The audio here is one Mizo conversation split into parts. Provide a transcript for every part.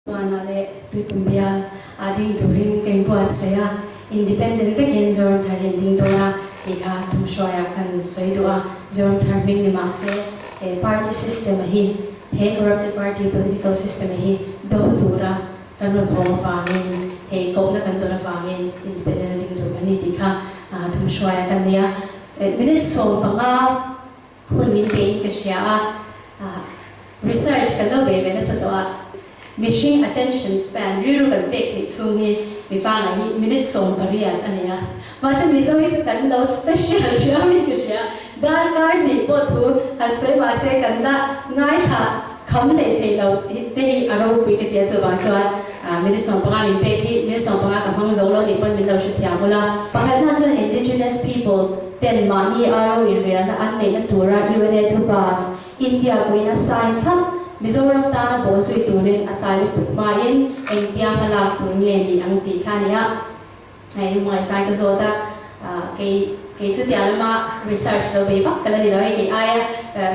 Tuanah leh Tuikum bial ah ding turin ka inbuatsaih a, independent vekin Zoram Thar hi an ding dawn a tih kha thumhruaiah kan sawi duh a, Zoram Thar hming ni mah se he party system a hi, he corrupted party political system a hi do tura kan rawn hawng avangin, hei kohna kan dawn avangin independent a ding tur kan ni tih kha thumhruaiah kan nei a. Minute 15 Hun min pein ka hria a, research kan lo bei ve nasa tawh a, mihring attention span, rilru kan pek theih chhung hi mi pangngai hi minute 18 a ni a, mahse Mizo hi chu kan lo special riauin ka hria, darkar hnih pawh thu han sawi mahse kan la ngaithla kham leh thei lo te hi a ropui ka ti a, chuvang chuan minute 15 min pek hi minute 15 ka hmang zo lo nih pawn min lo hrethiam ula. Pakhatna chuan indigenous people Ten mahni aro inrialna an neihna tura UNA thu pass, India pawhin a sign thlap, Mizoram tana bawhzui turin a tlai lutuk hmain engtia hmalak tur nge ni ang tih kha a ni a. Hei hmangaihzai ka zawt a, kei kei chu tiang lama research lo bei vak ka la ni lo, hei kei aia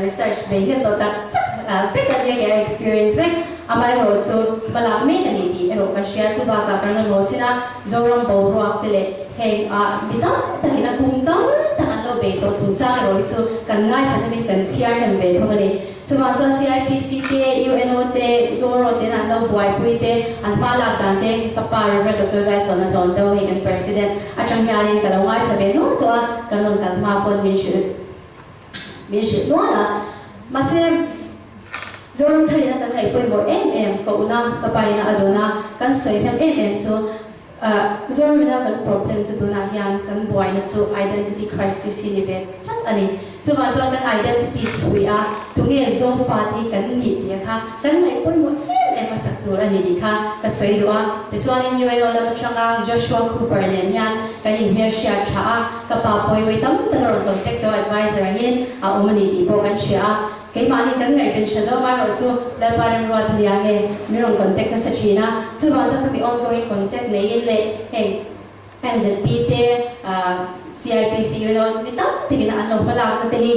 research bei hnem tawh tak tak vek a nia, kei a experience vek. Amaherawh chu hmalak mek a ni tih erawh ka hria, chubakah kan rawn haw chin a, Zoram boruak te leh heng ah mi tam takin a kum tam tak an lo bei tawh chungchang erawh hi chu kan ngaithla hnemin kan chhiar hnem ve thung a ni. Chuvang chuan CIPC te, UNO te, Zoro ten an lo buaipui te, an hma lak dan te ka pa Rev. Doctor Zaichhawn a hlawn deuh hei kan President atang hianin ka lo ngaithla ve nual tawh a, kan rawn kal hma pawn min hrilh min hrilh nual a. Mahse Zoram tharina kan ngaih pawimawh em em kohna ka paina a dawn a, kan sawi hnem em em chu Zoramina kan problem chu tunah hian kan buaina chu identity crisis hi ni ve tlat a ni. Chuvang chuan kan identity chhui a tunge Zofa te hi kan nih tih a kha kan ngaih pawimawh em em hmasak tur a ni tih kha ka sawi duh a. Tichuanin UNO lam atanga Joshua Cooper nen hian kan inhmelhriat tha a, ka pa pawimawi tam tak a rawn contact tawh advisor angin a awm a ni tih pawh kan hria a. Keimahni kan ngaihven hran lo amaherawh chu Lalpa remruat a nia nge min rawn contact nasa thin a, chuvang chuan khami ongoing contact neiin leh heng MZP te, CIPC UNO mi tam takin an lo hmalakna te hi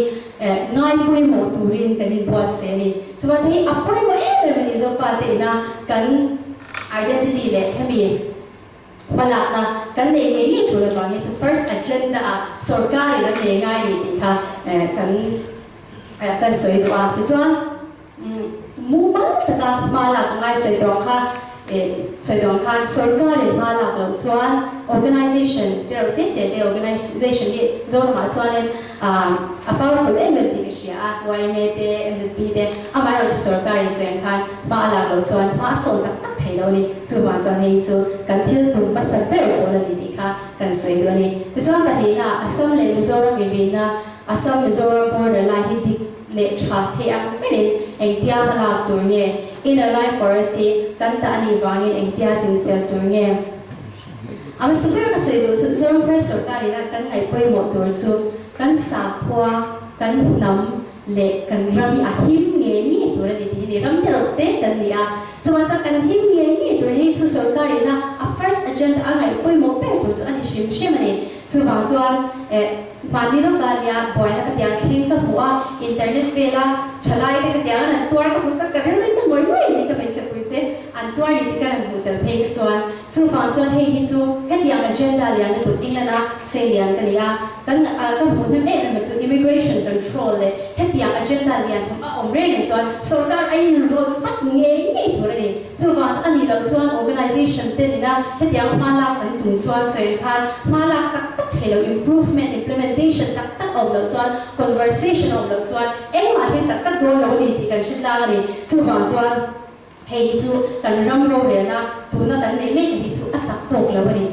ngai pawimawh turin kan inbuatsaih a ni. Chuvang chuan hei a pawimawh em em a ni Zofa te ina kan identity leh hemi Hmalakna kan nei ngei ngei tur avangin chu first agenda ah sorkarin an nei ngai ni tih kha kan kan sawi duh a. Tichuan mumal taka hma lak a ngai sawi tawh ang kha sawi tawh ang khan sorkarin hma lak loh chuan organization te reuh te te te organization hi Zoramah chuanin a powerful em em tih ka hria a, yma te, MZP te amaherawhchu sorkarin sawi ang khan hma a lak loh chuan hma a sawn tak tak thei lo a ni. Chuvang chuan hei chu kan thil tum hmasa ber pawl a ni tih kha kan sawi duh a ni. Tichuan pahnihna, Assam leh Mizoram inrihna, Assam-Mizoram border line hi dik leh tha thei ang berin engtia hma lak tur nge? Inner Line Forest hi kan ta a nih vangin engtia chinfel tur nge? A hmasa ber ka sawi duh chu Zoram Press sorkarin a kan ngaih pawimawh tur chu kan sakhua, kan hnam, leh kan ram hi a him ngei ngei tur a ni tih hi ni. Ram te reuh te kan ni a, chuan chuan kan him ngei ngei tur hi chu sorkarin a a first agenda a ngaih pawimawh ber tur chu a ni hrim hrim a ni. Chuvang chuan eh mahni lawka nia buaina ka tiang thleng ka hmuh a, internet vela thalai te ka tiang an an tuar ka hmu chak ka rilru ta ngawih ngawih a ni ka hmeichhe pui te an tuar ni tih ka rawn hmuh tel phei kha chuan chuvang chuan hei hi chu hetiang agenda lian lutuk England a sei lian ka ni a, Kan ka hmuh hnem em em a chu immigration control leh hetiang agenda lian tham a awm reng reng chuan sorkar a inrawlh vat ngei ngei tur a ni. Chuvang chu a nih loh chuan organization te nena hetiang hma lak kan tum chuan sawi khan hma lak tak tak thei lo improvement implementation tak tak a awm loh chuan conversation a awm loh chuan engmah thleng tak tak dawn lo a ni tih kan hre tlang a ni. Chuvang chuan Hei hi chu kan ram rorelna tuna kan neih mek hi chu a chak tawk lo a ni.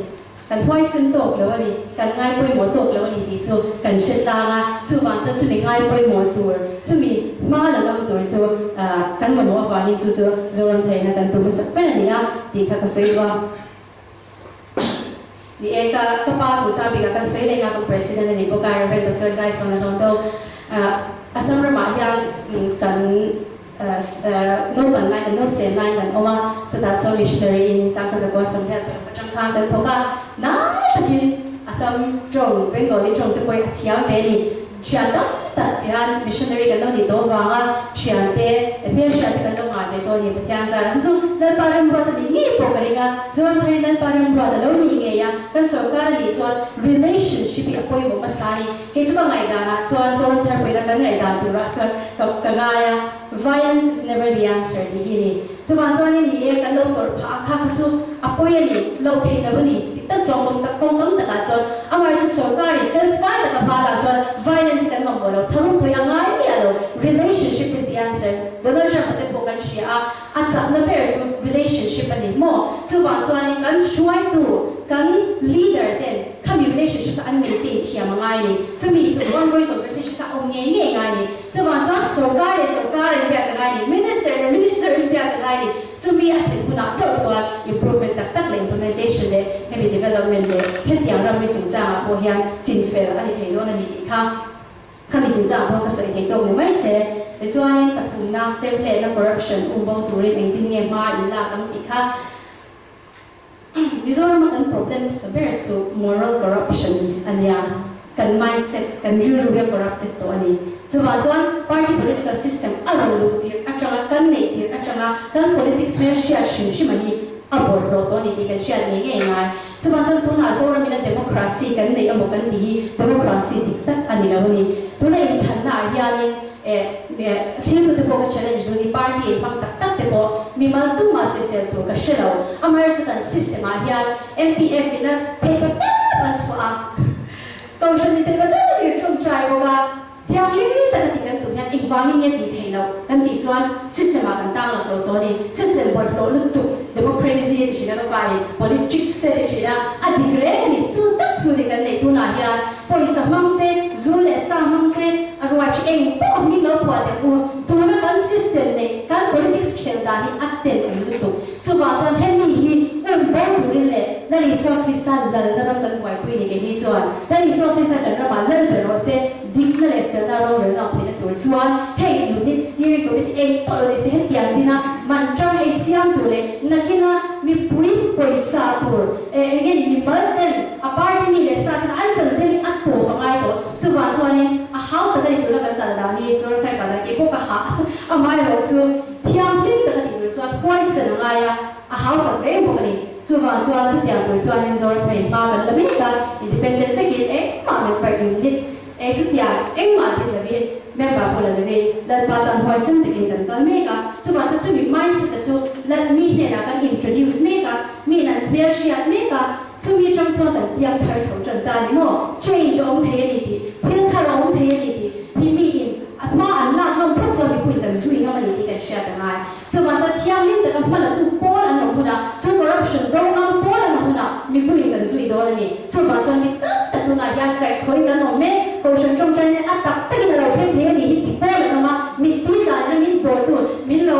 Kan huaisen tawk lo a ni, kan ngai pawimawh tawk lo a ni tih chu kan hre tlang a. Chuvang chuan chumi ngai pawimawh tur, chumi hma la ngam tur chu kan mamawh avangin chu chu Zoram theihna kan tum hmasak ber a ni a tih kha ka sawi duh a. Ni e, ka ka pa chu chang bikah kan sawi leh nga kan President a ni bawk a, Rev. Doctor Zaisawn a hlawm deuh. Assam ramah hian kan Naupan lai kan nausen lai kan awm a, chutah chuan missionary in Sangkha Zakua Sawmhiat pawh atang khan kan thawk a, nai takin Assam tawng, Bengali tawng te pawhin a thiam ve a ni. Thian tam tak hian missionary kan lo nih tawh avanga thiante hmelhriat te kan lo ngai ve tawh a ni Pathian zara chu chu Lalpa remruat a nih ngei pawh ka ring a, Zoramthar-in Lalpa remruat a lo nih ngei a, kan sorkar a nih chuan relationship hi a pawimawh hmasa a ni. Kei chu ka ngaihdanah chuan Zoramthar pawhin a kan ngaihdan turah chuan ka ka ngai a, violence is never the answer tih hi a ni. Chuvang chuanin ni e, kan lo tawrh phah a, kha kha chu a pawi a ni, loh theih lo a ni tih tak chuan kawng tak kawng tam takah chuan amaherawhchu chu sorkarin fel fai taka hma lah chuan violence hi kan mamawh lo, tharum thawi a ngai miah lo, relationship is the answer. Donald Trump-a te pawh kan hria a, a chakna ber chu relationship a ni maw? Chuvang chuanin kan hruaitu, kan leader ten khami relationship kha an maintain thiam a ngai a ni, chumi chu ongoing conversation kha a awm ngei ngei ngai a ni. Chuvang chuan sorkar leh sorkar in biak a ngai ni, minister leh minister in biak a ngai ni. Chumi a thlen hunah chauh chuan improvement tak tak leh implementation leh hemi development leh hetiang ramri chungchangah pawh hian chinfel a ni thei dawn a ni tih kha khami chungchangah pawh ka sawi thei tawk ni mai se. Tichuanin pathumna, template-na corruption umbo turin engtin nge hma in lak ang tih kha Mizorama kan problem hmasa ber chu moral corruption a nia, kan mindset, kan rilru hi a corrupted tawh a ni. Chuvang chuan party political system a rawn luh tirh atanga kan neih tirh atanga kan politics hmel hriat hrim hrim a hi a bawlhhlawh tawh a ni tih kan hriat ngei ngei ngai. Chuvang chuan tunah Zoramina democracy kan neih emaw kan tih hi democracy dik tak a ni lo a ni. Tuna inthlanna ah hianin Thiltute pawh ka challenge duh ni, party in hmang tak tak te pawh mimal tumah sawisel tur ka hre lo. Amaherawhchu kan system ah hian MPF in a theihpa tawp an chhuah a, Kohhran in theihpa tawp in tawngtai bawk a, thianghlim taka tih kan tum hian engvangin nge tih theih loh kan tih chuan system ah kan tang lak lo tawh a ni. System bawlhhlawh lutuk, democracy a ti thin a ka pa in, politics te a ti thin a, a dik reng a ni. Chu tak chu ni kan neih tunah hian Pawisa hmang te, zu leh sa hmang te, a ruai chi eng pawh hming lo phuah teh u. Tuna kan system neih, kan politics khel dan hi a ten awm lutuk. Chuvang chuan hemi hi um bo turin leh Lal Isua Krista lalna ram kan buaipui ni keini chuan Lal Isua Krista kan ramah lal ber rawh se, dikna leh felna rorelna awm theihna tur chuan hei unit steering committee eng pawh lo ni se hetiang dina man tang hei siam tur leh nakina mipui pawisa tur eng nge ni mimal ten A party mi leh sa ten an chanchin a tawp a ngai tawh. Chuvang chuanin a hau tak a ni tuna kan kal dan hi Zoramthar kal dan kei pawh ka hah amaherawh chu thianghlim tak a tih tur chuan huaisen a ngai a, a hau tak reng bawk a ni. Chuvang chuan chutiang tur chuanin Zoramthar in hma kan la mek a, independent vekin engmah member unit Eng chutiang engmah din lovin member pawh la lovin Lalpa tan huaisen takin kan kal mek a, chuvang chu chumi mindset a chu Lal mi hnenah kan introduce mek a, mi in an hmel hriat mek a, chumi atang chuan kan piang thar chho tan ta a ni maw? Change a awm thei a ni tih, thil thar a awm thei a ni tih hi mi in a hma an lak ngam phawt chuan mipuiin kan zui ngam a ni tih kan hriat a ngai. Chuvang chuan thianghlim taka hma latu pawl an awm hunah, chu corruption do ngam pawl an awm hunah mipuiin kan zui dawn a ni. Chuvang chuan mi tam tak tunah hian kaihthawhin kan awm mek, Kohhran tawngtai nen a tak takin a lo thleng thei a ni hi ti pawl an awm a, mittui tlan in min dawrtu, min lo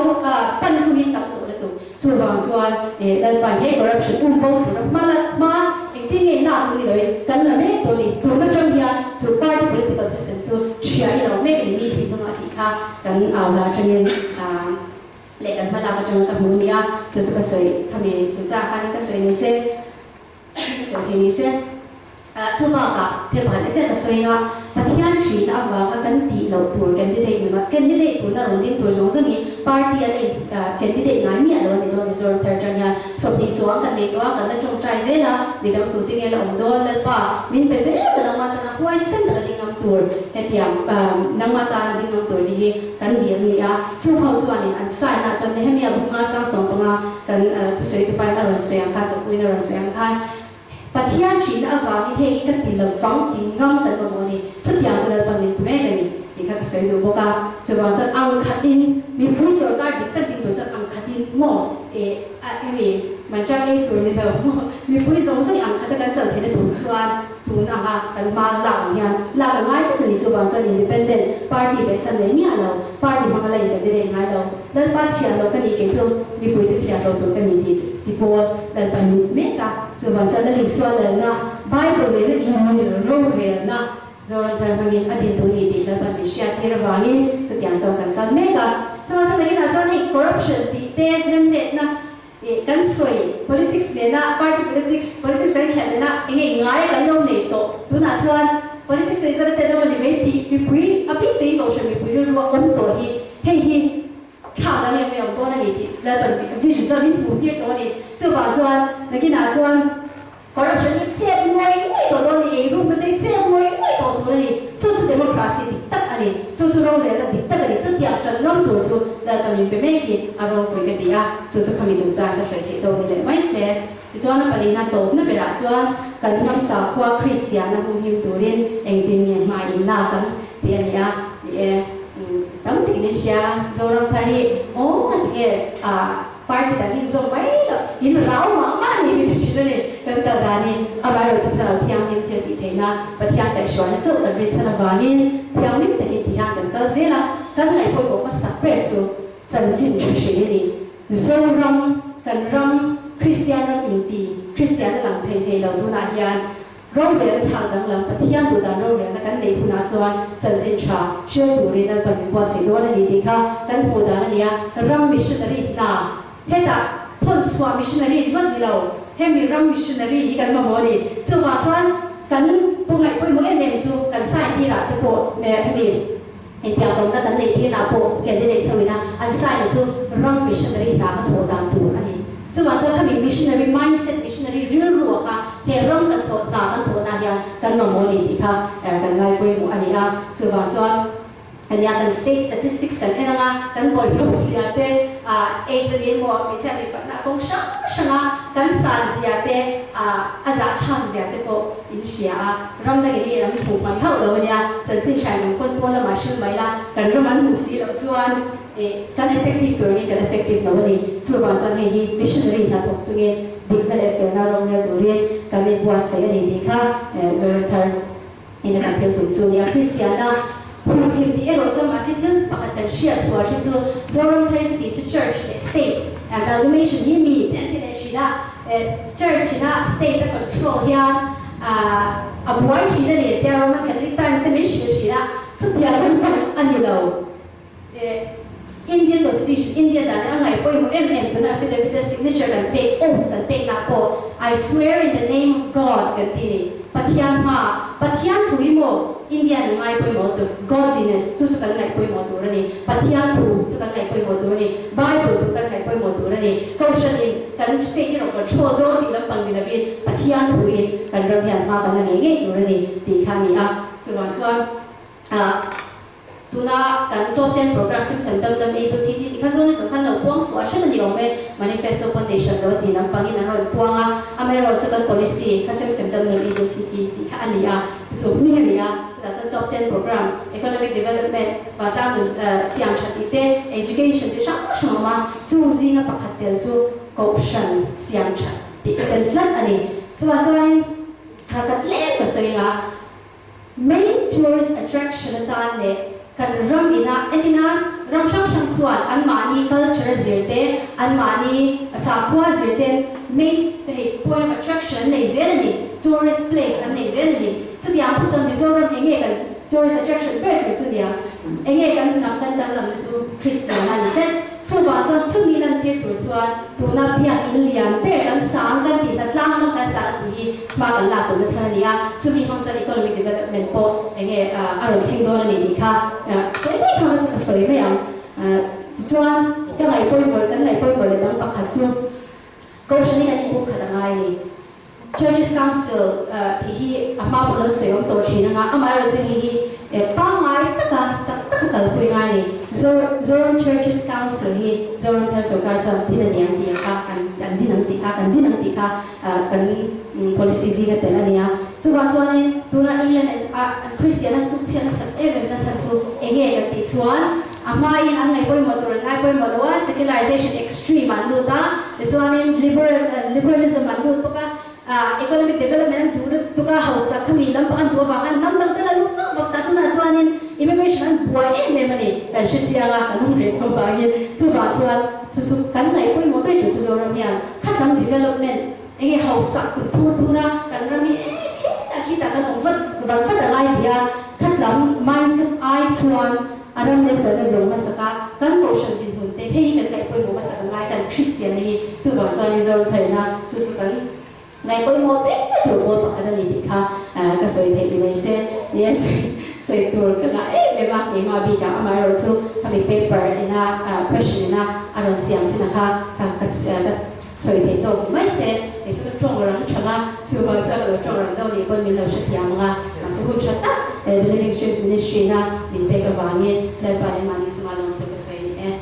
pan tuhin tam tawh lutuk. Chuvang chuan Lalpan he corruption um bo tura hma la hma engtin nge lak ni loin kan la mek tawh a ni. Tun atang hian chu party political system chu ṭhia i lo mek a ni mi thinlungah tih kha kan au la atangin leh kan hma lak atanga ka hmu a ni a, chu chu ka sawi khami chu chah khan ka sawi ni se. Ka sawi thei ni se. Chu bakah thil pakhat leh chiah ka sawi anga, Pathian ṭhihna avanga kan tih loh tur candidate ni mah, candidate tuna rawn ding tur zawng zawng hi party an in candidate ngai miah lo a ni dawn ni Zoramthar aṭang hian 20 chuang kan nei tawh a, kan la ṭawngṭai zel a, midang tute nge la awm dawn Lalpa min pe zel ka nangmah tana huaisen taka ding ngam tur hetiang nangmah tana ding ngam tur tih hi kan dil a ni a, chung ho chuanin an sign ah chuan Nehemia bunga sang 15 Kan thusawi tu pain a rawn sawi ang khan, ka puiin a rawn sawi ang khan, Pathian ṭhihna avangin heng hi ka ti lo vang ti ngam kan mamawh a ni. Chutiang chu Lalpan min pe mek a ni tih kha ka sawi duh bawk a. Chuvang chuan ang khatin mipui sawrkar dik tak ding tur chuan ang khatin maw eh a hemi manṭang ei tur ni lo maw mipui zawng zawng ang khata kan chal theihna tur chuan tun anga kan hma lak ang hian lak a ngai tlat a ni. Chuvang chuan independent party behchhan nei miah lo, party hmanga la in-candidate ngai lo. Lalpa chhiar lo ka nih kei chu mipuite chhiar lo tur ka ni tih ti pawl Lalpa in mek a, chuvang chuan Lal Isua lalna Bible nena inmil rorelna Zoramthar hmangin a din tur ni tih Lalpa min hriat tir avangin chutiang chuan kan kal mek a. Chuvang chuan nakinah chuan hei corruption tih te hnemhletna ih kan sawi politics nena party politics politics kan khelh nena enge ngai kan lo nei tawh tunah chuan. Politics ei zan a tel emaw ni mai tih mipui a bik tein kohhran mipui rilru a awm tawh hi hei hi thla dang em mai awm dawn a ni tih Lalpan vision chuan min hmuh tir tawh a ni. Chuvang chuan nakinah chuan corruption hi chep ngawih ngawih tawh dawn a ni, eirukna te hi chep ngawih ngawih tawh tur a ni. Chu chu democracy dik tak a ni, chu chu rorelna dik tak a ni. Chutiang tan ngam tur chu Lalpan min pe mek hi a ropui ka ti a, chu chu khami chungchang ka sawi theih tawk ni leh mai se. Tichuan a palina tawpna berah chuan kan hnam sakhua Kristianna humhim turin engtin nge hma in lak ang tih a ni a, ni e, tam takin in hria a, Zoram thar hi aw nga tinge a party dang hi zawm mai loh in rau mah mah ni min ti hrilh a ni, kan kal dan hi amaherawhchu thlarau thianghlim thil tih theihna Pathian kaihhruaina chauh kan rinchhan avangin thianghlim takin ti hian kan kal zel a, kan ngaihpawimawh hmasak ber chu chanchin tha hrilh a ni. Zoram, kan ram, Kristian ram inti, Kristian a lang thei thei lo tunah hian rorelna thlak danglam Pathian duhdan rorelna kan neih hunah chuan chanchin tha hrial turin Lalpan min buatsaih dawn a ni tih kha kan hmuh dan a ni a. Ram missionary hna, hetah thawn chhuah missionary ringawt ni lo, hemi ram missionary hi kan mamawh a ni. Chuvang chuan kan pu ngaih pawimawh em em chu kan sign tirah te pawh hemi, Engtiang tawmna kan neih thinah pawh candidate chho ina an sign chu ram missionary hna ka thawh dan tur a ni. Chuvang chuan khami missionary mindset, missionary rilru ah kha he ram kan thawh hna kan thawhna hian kan mamawh a ni tih kha kan ngai pawimawh a ni a. Chuvang chuan ania kan state statistics kan en anga kan bawlhhlawh zia te, aids a ni emaw hmeichhia mipatna a kawng hrang hrang a kan san zia te, a zahthlak zia te pawh in hria a. Ram dangin hi ram hmuh hmaih hauh lo a nia, chanchin hrai lam pawn pawn lamah hrilh mai la, kan ram an hmuh si loh chuan eh kan effective tur angin kan effective lo a ni. Chuvang chuan hei hi missionary hnathawk chungin dikna leh felna rawng rel turin kan inbuatsaih a ni tih kha Zoram thar in a kan thil tum chu a ni a. Kristiana phunchim tih erawh chuan mahse thil pakhat kan hriat sual hrim chu Zoram thar hi chuti chu church leh state amalgamation hi mi te an ti leh thin a, Church ina state a control hian a buai thin a ni tia Roman Catholic Times te min hrilh thin a, chutiang hun hman a ni lo. Indian Constitution, India dan hi a ngaih pawimawh em em tuna affidavit a signature kan pek, oath kan pek nah pawh I swear in the name of God kan ti ni. Pathian hma, Pathian thu hi maw India in a ngai pawimawh lutuk, godliness chu chu kan ngaih pawimawh tur a ni, Pathian thu chu kan ngaih pawimawh tur a ni, Bible thu kan ngaih pawimawh tur a ni, Kohhran in kan state hi rawn control dawn tih lampang ni lovin Pathian thu in kan ram hian hma kan la ngei ngei tur a ni tih kha a ni a, chuvang chuan ah. Tuna kan Top Ten Program sem sem dam dam ei tu thi ti ti kha zawn etum khan lo puang suah hret a ni awm e. Manifesto pawn nei hran lo a ti lampangin an rawn puang a, amaherawh chu kan policy kha sem sem dam dam ei tu thi ti tih kha a ni a, chu chu hming a ni a. Chutah chuan Top Ten Program, Economic Development, vantlang nun siam tha tih te, Education ti hrang hrang a awm a, chung zinga pakhat tel chu Kohhran siam tha tih tel tlat a ni. Chuvang chuanin hakhat lem ka sawi ang a. Main tourist attraction atan leh kan ram ina entina ram hrang hrang chuan anmahni culture a zir te, anmahni sakhua zir ten main hei point of attraction an nei zel a ni, tourist place an nei zel a ni. Chutiang pawh chuan Mizoram enge kan tourist attraction ber tur chu nia, enge kan hnam kan danglamna chu Kristian a ni tlat. Chuvang chuan chumi lantir tur chuan tuna biak in lian ber kan sang kan tih hna tlang hmang kan sang tih hi hma kan lak duhna chhan a ni a, chumi hmang chuan economic development pawh eng nge a rawn thleng dawn a ni tih kha teh mai kha chu ka sawi mai ang. Tichuan ka ngaih pawimawh kan ngaih pawimawh leh dang pakhat chu Kohhran hi kan inpumkhat a ngai a ni. Churches Council tih hi a hma pawh lo sawi awm tawh thin anga, amaherawh chu hei hi pangngai taka chak taka kalpui ngai a ni. Zoram Churches Council hi Zoram Thar Sorkar chuan din a ni ang tih ang kha an din ang tih kha kan din ang tih kha kan policy zinga tel a ni a. Chuvang chuanin tuna England an Christian an tluk chhiat nasat em em nachhan chu enge kan tih chuan, A hmain an ngaih pawimawh tur an ngai pawimawh lo a, secularization extreme an lut a, tichuanin liberalism an lut bawk a, economic development an duh lutuk a, hausa khami lampang an duh avang khan hnam dang te la lut vak vak ta, tunah chuanin immigration an buai em em a ni, kan hre chiang a, kan awm reng tho vangin, chuvang chuan chu chu kan ngaih pawimawh ber tur chu Zoram hian khatlam development enge hausak tum thur thur a, kan ram hi e khitah khitah kan awm vat vat vat a ngai ti a, khatlam mindset ai chuan A ram leh felna zawng hmasak a, kan kohhran dinhmun te hei hi kan ngaih pawimawh hmasak a ngai, kan Kristianna hi chuvang chuanin Zoram thaina chu chu kan ngaih pawimawh ber tur pawl pakhat a ni tih kha Ka sawi theih ni mai se, ni e sawi tur ka ngah em em a, keimah bikah amaherawh chu khami paper ina question ina a rawn siam chin a kha kha ka sawi theih tawk ni mai se, kei chu ka tawng rang tha a, chuvang chuan ka lo tawng rang deuh nih pawn min lo hrethiam ang a, mahse hun tha tak The Living Streams Ministry ina min pek avangin Lalpa leh mahni chunga lawmthu ka sawi ni e.